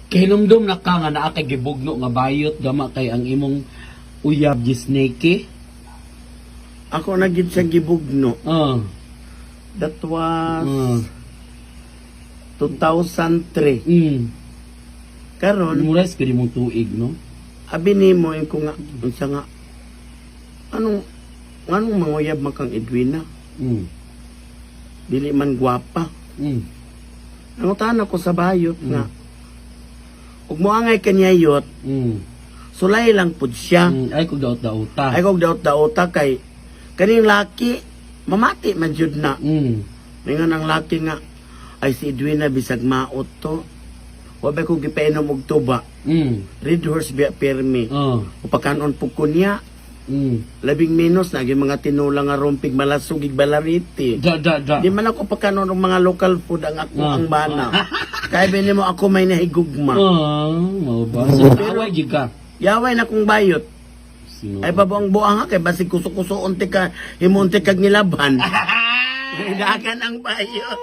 Kahinumdum na ka nga naa kay gibugno nga bayot gama kay ang imong uyab gisnake. Ako na gid sa gibugno. That was 2003. Karon, Muras kay mong tuig, no? Abi nimo ko nga unsa nga anong anong manguyab man kang Edwina? Dili man gwapa. Nangutana ko sa bayot nga. Ug moangay kaniya yot, sulay lang pud siya. Ay kog daot-daota. Ay kog daot-daota kay kaning laki mamati man jud na. Ningon ang laki nga ay si Edwina bisag maot to. Wa ba ko gipainom og tuba. Red Horse biya pirmi. Upakanon pud ko niya. Labing menos na mga tinula nga rumpig malasugig balariti. Da da da. Di man ako pakanon og mga local food ang ako ang bana. Kaya bini mo ako may nahigugma. Ah, mao ba? So, away gyud ka. Yaway na kong bayot. Sino? Ay babuang buang ha kay basig kuso-kuso unti ka himunti kag nilabhan. Dagan ang bayot.